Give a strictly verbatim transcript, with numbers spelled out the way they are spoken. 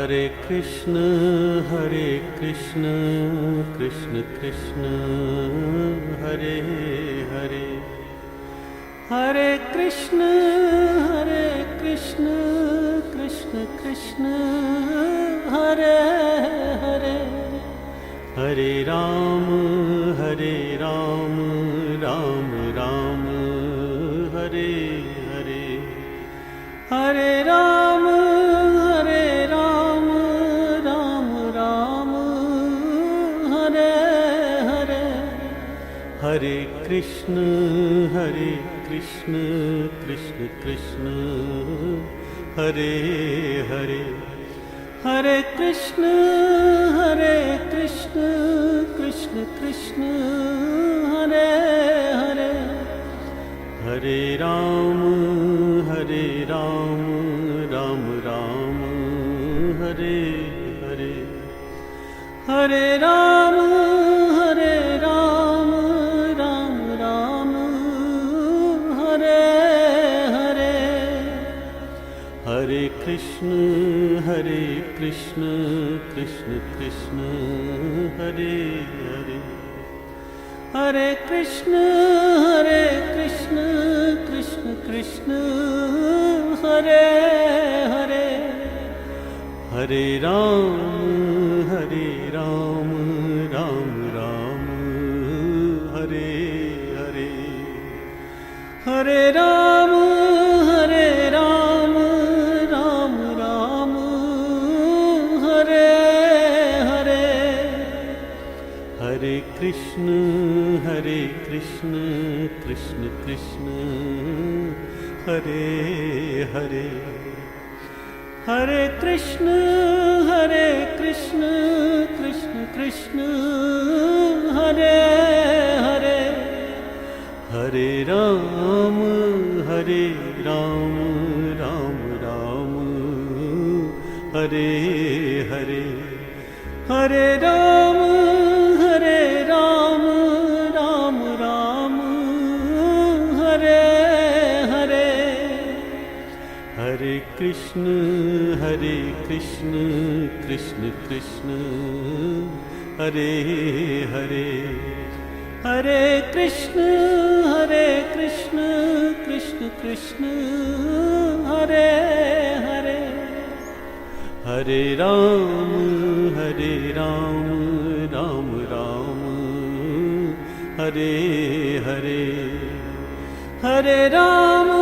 Hare Krishna, Hare Krishna, Krishna Krishna, Hare Hare. Hare Krishna, Hare Krishna, Krishna Krishna, Hare Hare. Hare Rama, Hare Rama, Rama Rama, Hare Hare. Hare Rama, Hare Rama, Rama Rama, Hare Hare. Hare Krishna, Hare Krishna, Krishna Krishna, Hare Hare. Hare Krishna, Hare Krishna, Krishna Krishna, Hare Hare. Hare Rama, Hare Rama, Rama Rama, Hare Hare. Hare Rama, Hare Rama, Rama Rama, Hare Hare. Hare Krishna, Hare Krishna, Krishna Krishna, Hare Hare. Hare Krishna, Hare Krishna, Krishna Krishna, Hare Hare. Hare Rama, Hare Rama, Rama Rama, Hare Hare. Hare Rama, Hare Rama, Rama Rama, Hare Hare. Hare Krishna, Hare Krishna, Krishna Krishna, Hare Hare. Hare Krishna, Hare Krishna, Krishna Krishna, Hare Hare. Hare Rama, Hare Rama, Rama Rama, Hare Hare. Hare Rama, Hare Rama, Rama Rama, Hare Hare. Hare Krishna, Hare Krishna, Krishna Krishna, Hare Hare. Hare Krishna, Hare Krishna, Krishna Krishna, Hare Hare. Hare Rama, Hare Rama, Rama Rama, Hare Hare. Hare Rama,